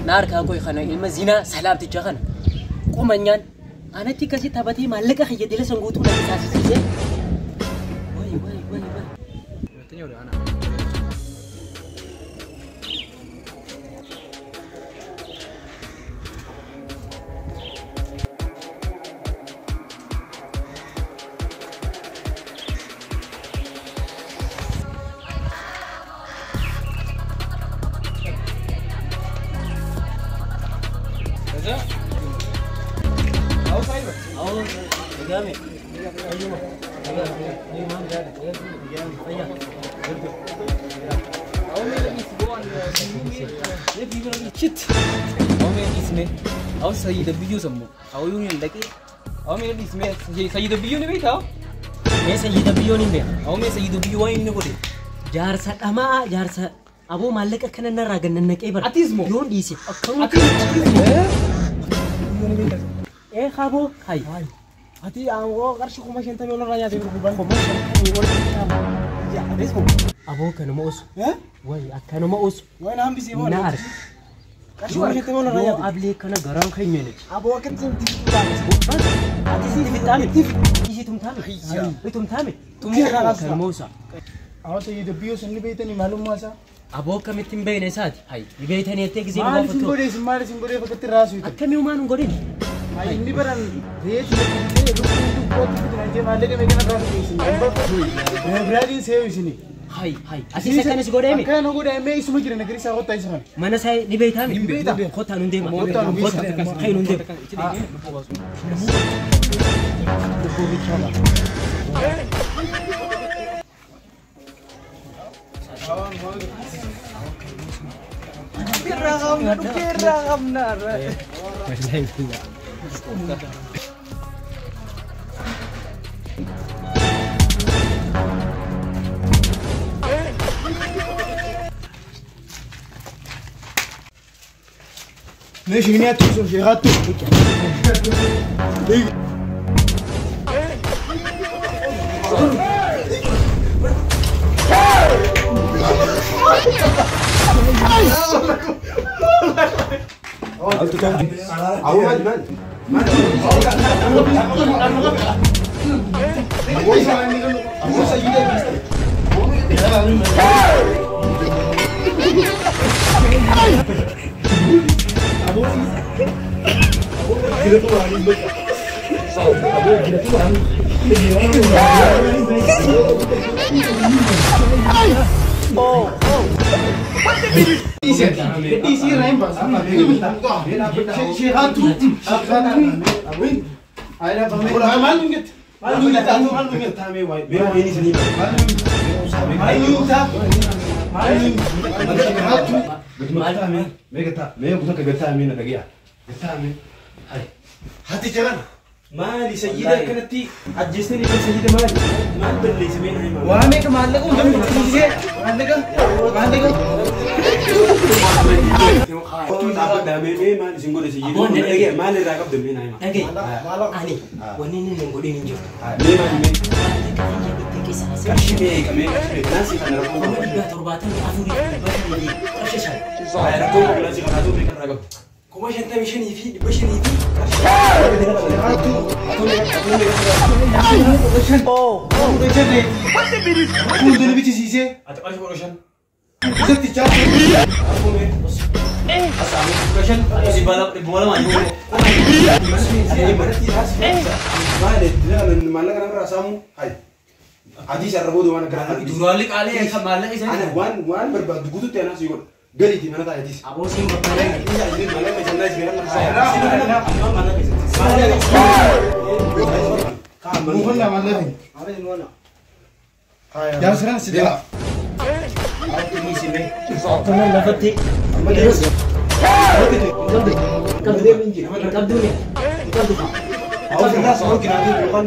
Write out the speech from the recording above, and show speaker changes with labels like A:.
A: Naarkaa koo kana ilma zinaa salaamticha kana qomanyaan anatti akkasii taphatee maallaqa kiyya dila san guutuu na taasisise. Wayi wayi wayi wayi.
B: Shit. Aw sayyida biyyuu sammu. Aw yuun hin dhaqee. Aw mee dhiismee sayyida biyyuu ni beektaa?
A: Mee sayyida biyyuu ni beeka.
B: Aw mee sayyida biyyuu waan inni godhe.
A: Jaarsa dhamaa jaarsa aboo maallaqa kana narraa gannannaqee bara.
B: Atis moo?
A: Yoon dhiise.
B: Atis moo?
A: Ee kaboo hayi.
C: Ati aangoo qarshii 50,000 ol irraa nyaatee gurguran.
A: 50,000 ol.
C: Atis moo?
A: Aboo kanuma osu. Wayi akkanuma osu.
C: Wayi na hambisee moo?
A: Na arga.
C: Qarshii 50,000 ol irraa
A: Yoo
C: nyaate.
A: ablee kana garaan keenya nuti.
C: Aboo akkamitti itti fixaame?
A: Ati si fixaame. Isi tumtaame. Tumtaame. Kanuma osa.
C: Awwa sayyida biyyoo sanni beeytanii maalummaa isaa?
A: Aboo akkamitti hin beekne isaati? Hayi. Ni beeytanii jettee gisee nu
C: Maal isin
A: gaafattu.
C: godhee isin maal isin godhee fakkatti raasuu hiitan?
A: Akkamii humaan hin godhin?
C: Hayi inni baran reetii natti bitee lukkuu lukkootti bitan jee maallaqa meeqa narraa fide isin? Biraatiin seeyu isini.
A: Hayi hayi. Asis akkanas godheemi.
C: Akkana godhee mee isuma jira nagari isaa kottaa isa kana.
A: Mana isaa ni beeytaami?
C: Ni beeyta.
A: Kottaa nun deema.
C: Kottaa nu geessa.
A: Hayi nun deema.
B: Irraa qabna dhukkee irraa qabna.
C: Mee sheeniyaattu sun sheekaattu. Dhiisii irraa hin baasu. Sheekaattu. Sheekaattu. Maal nu jette? Maal nu jette? Maal nu jette? Maal nu jette? Maal nu jette?
D: Hati jalan.
B: Maali sayyida akkanatti ajjeestanii kan sayyida maali? Maal balleesse mee naa himaa?
C: Waa meeqa maallaqa hunda fichisiisee maallaqa maallaqa.
D: Mee maal isin godhe sayyida?
A: Aboon dhagee.
D: Maal irraa qabda mee naa himaa?
A: Dhagee. Ani wanni inni hin godhin hin jirtu.
D: Mee maal mee?
A: Maallaqa kiyya itti qisaasee.
D: Qarshii meeqa mee qarshii meeqa? Naasii kana rakkoo
A: Kuma
D: qabu.
A: 745 qarshii shan.
D: Rakkoo qabu naasii kana haa meeqa irraa qabda?
B: 55,500 fi
C: Hunda nu bichisiisee.
D: Ati qarshii 15.
C: Isatti chaatti.
D: Maallaqa namarraa saamu hayi. Adii sarara booda waan akka kanaa
B: Duraalli qaalee akka maallaqa
D: Ana
B: isaanii.
D: waan waan barbaadu guututti anaa sii godha. Galiitii mana taa'e adiis.
A: Aboo siin barbaadame.
D: Maallaqa isaan naas gara
C: Nuufanna maallaqa. Jaarsiraan si jala.
B: Dhiisime.
A: Akkana lafatti. Qabdu. Qabdu. Qabdu.
D: Awwaal irraa sababa kinaafii yookaan